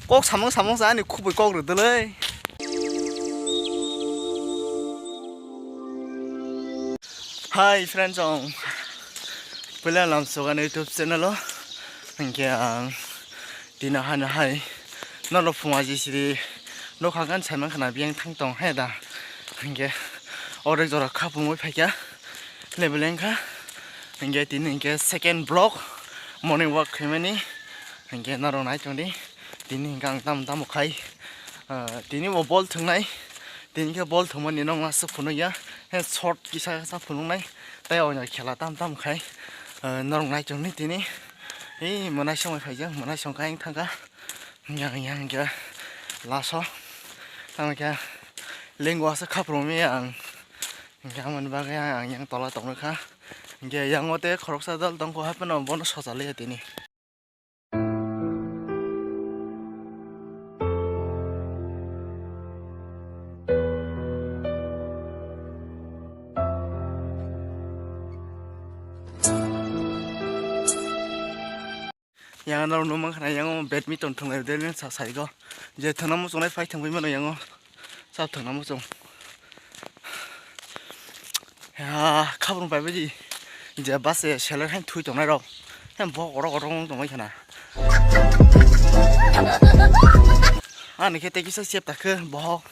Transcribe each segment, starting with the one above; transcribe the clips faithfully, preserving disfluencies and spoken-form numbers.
Kok samung samung sa ani khubui kok rwdwlwi. Hi friends, ang puila lamsok ani YouTube channel o. Hinkhe ang tini hano hai norok phunga jisiri nokha gan saiman khana biyang thang tong hai da. Hinkhe orek jora khapungwi phaikha. Level wngkha. Hinkhe tini hinkhe second vlog, morning walk khaimani. Hinkhe norok nai tongdi. Tini hinkhe ang tamo tamo khai. Ah, tini bo bol thwngnai. Tini khe bol thwngmani nokna aswk phunukya. He short kisa kisa phunuknai. Tei oino khela tamo tamo khai. Ah, norok nai tongdi tini. Ei mwnai songwi phaijak, mwnai song khe ang thangkha. Yang yang khe laso. Tamo khe lenggo aswk khaprumi ang. Hinkhe amoni bagwi ang yang tola tongkha. Hinkhe yango tei khoroksa dal tongkho, hapheno bono sochaliya tini. Yang norok nukmankha na, yang badminton thwnglai de sa saigo. Je thwngna muchungnai phai thwngwi mano yango. Sa thwngna muchung. Ya, khabrung pai baji. Je bus e seler hai thui tongnai rok. Hem bo kotor kotor wng tongbai khana. Ani khe tei kisa chep takhe bohok.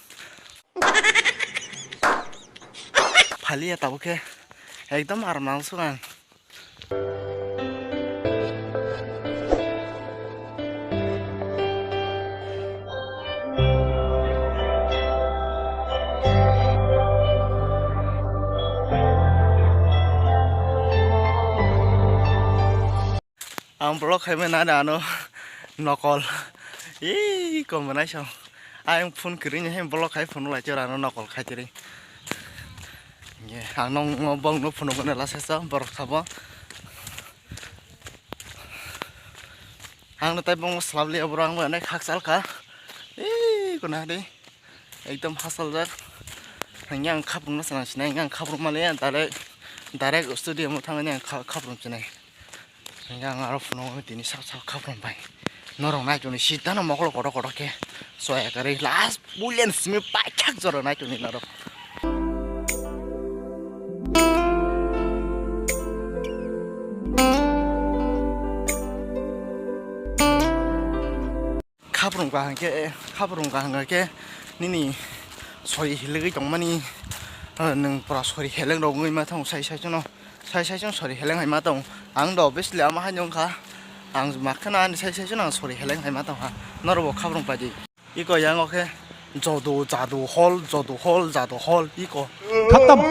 Phaliya tabuk khe. Ekdom aram nang sugan. Ang vlog khaimani ano nokol. Ih, kom banai song. Ayang phone kwrwini hai vlog khai phunuk lai chwra ano nokol khai tiri. Ye, ang nong bong no phunuk ne lasa sa borok sabo. Ang no tai bong slap le bro ang bo ne khak sal kha. Ih, kuna de. Ekdom hasaljak. Ang yang khaprung no sana sinai, ang khaprung male direct, direct studio mo thangani ang kha-, khaprung sinai. Hingke ang aro phunukgo tini sak sak khaprung bai. Norok nai tongni sitano mokolo kotor kotor khe. Soya kwrwi last bulian simi paithak jora nai tongni norok. Khaprung kaham khe, khaprung kaham khe nini sori hilegwi tongmani, eh, nwng pura sori heleng rok wngwi ma thang sai sai chwngno. Sai sai chwng sori heleng hai ma tong. Ang do obviously ama hai wngkha. Ang makhana ani sai sai chwng ang sori heleng hai ma tong ha. Norok bo khaprung paidi. Iko yango khe jodo jado hol, jodo hol, jado hol iko. Khatam.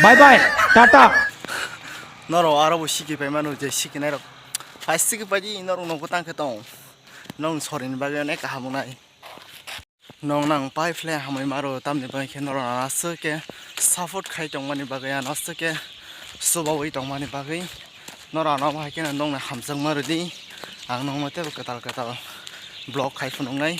Bye bye. Tata. Norok aro bo siki pai mano je siki nairok. Hai siki paidi norok nogo tang khe tong. Nong sori ni bagwi onek kaham wngnai. Nong nang pai phle hamwi maro, tamni bagwi khe norok ano aswk khe support khai tongmani bagwi, ano aswk khe chubaui tongmani bagwi norok ano hai kheno nongno hamjakma rwdi. Ang nongno teibo kwtal kwtal vlog khai phunuknai.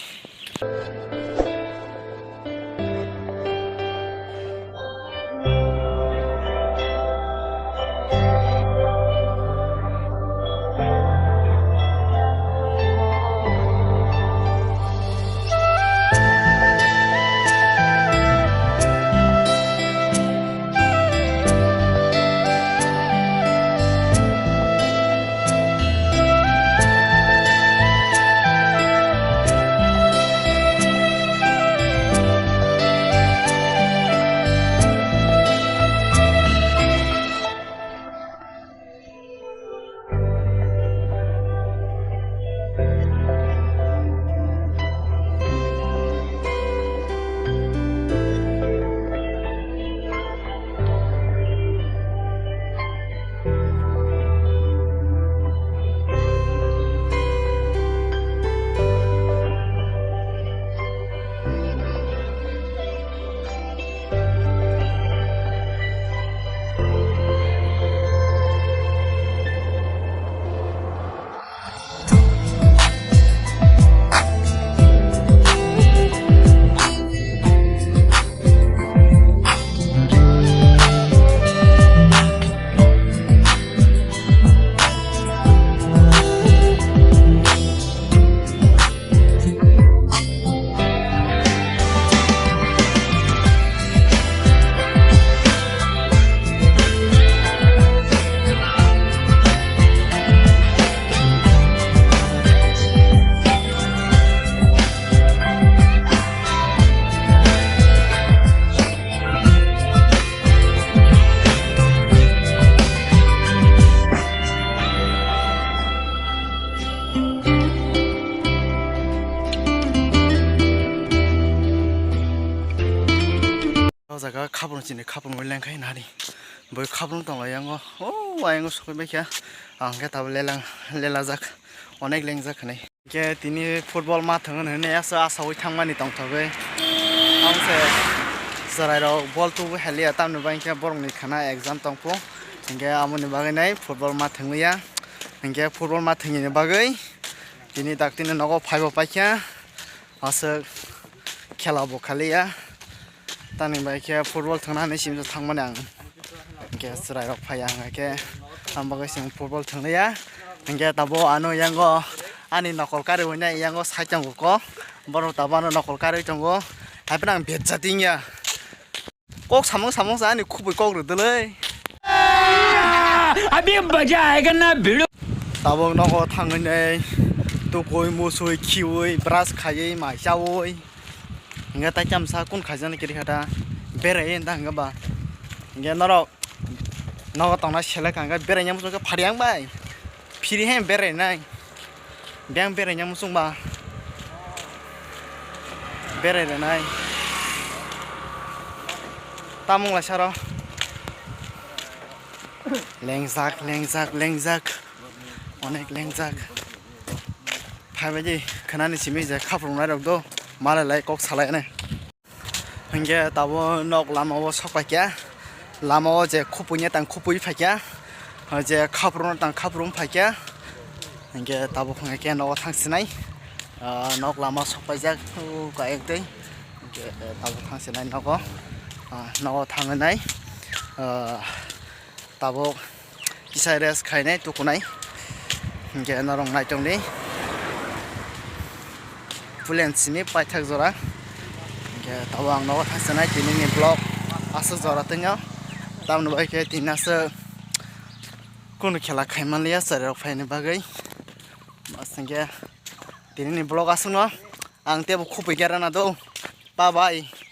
Jaga khaprung chini khaprung bai lengkhai nari. Boi khaprung tong lai yango. O ayango sokoi bai kha. Ang khe tabuk lelang lelajak. Onek lengjak hinwi. Khe tini football ma thwngwi hinwi asa asaui thangmani tongthogwi. Ang se chwrairok ball tubu haliya tamni bai khe borokni khana exam tongphu. Hinkhe amoni bagwi nai football ma thwngwi ya. Hinkhe football ma thwngini bagwi tini daktino nogo phaibo paikha. Aswk khela bo khaliya. Tamni bai khe football thwngna hinwi simi thangmani ang. Hinkhe chwrairok phaiya hinkhe ang bagwi chwng football thwngliya. Hinkhe tabuk ano yango ani nokol kariui nai yango side tongo kok. Borok tabuk ano nokol kariui tongo. Haiphano ang bejati wngya. Kok samung samung sa ani khubui kok rwdwlwi. अभी मजा आएगा ना भिड़ो। Tabuk nogo thangwi nai tukui musui khiui brush khaiui mai chaui. Hinkhe tai chamsa kun khaijani kiri khata berai da hinkhe ba. Hinkhe norok nogo tongna selek hinkhe berai muchung khe phari ang bai. Phiri he berai nai. Beng berai muchung ba. Berai nai. Tamung lai saro. Lengjak, lengjak, lengjak. Onek lengjak. Phaibaidi khwnani simi je khaprungnai rok do. Malai lai kok salai ne. Hinkhe tabuk nok lama o sok paikha. Lama o je khupui ya tang khupui phaikha. Je khaprung tang khaprung phaikha. Hinkhe tabuk hinkhe nogo thang sinai. Ah, nok lama sok paijak. O kayek tei. Hinkhe tabuk thang sinai nogo. Ah, nogo thang nai. Ah, Tabuk kisa rest khainai tukunai. Hinkhe norok naitongdi. Pulen simi paithak jora. Hinkhe tabuk ang nogo thangsanai tinini vlog aswk jora tongyo. Tamni bai khe tini aswk kunu khela khaimanliya chwrairok phaini bagwi. Bas hinkhe tinini vlog aswkno ang teibo khupui gerana do. Bye bye.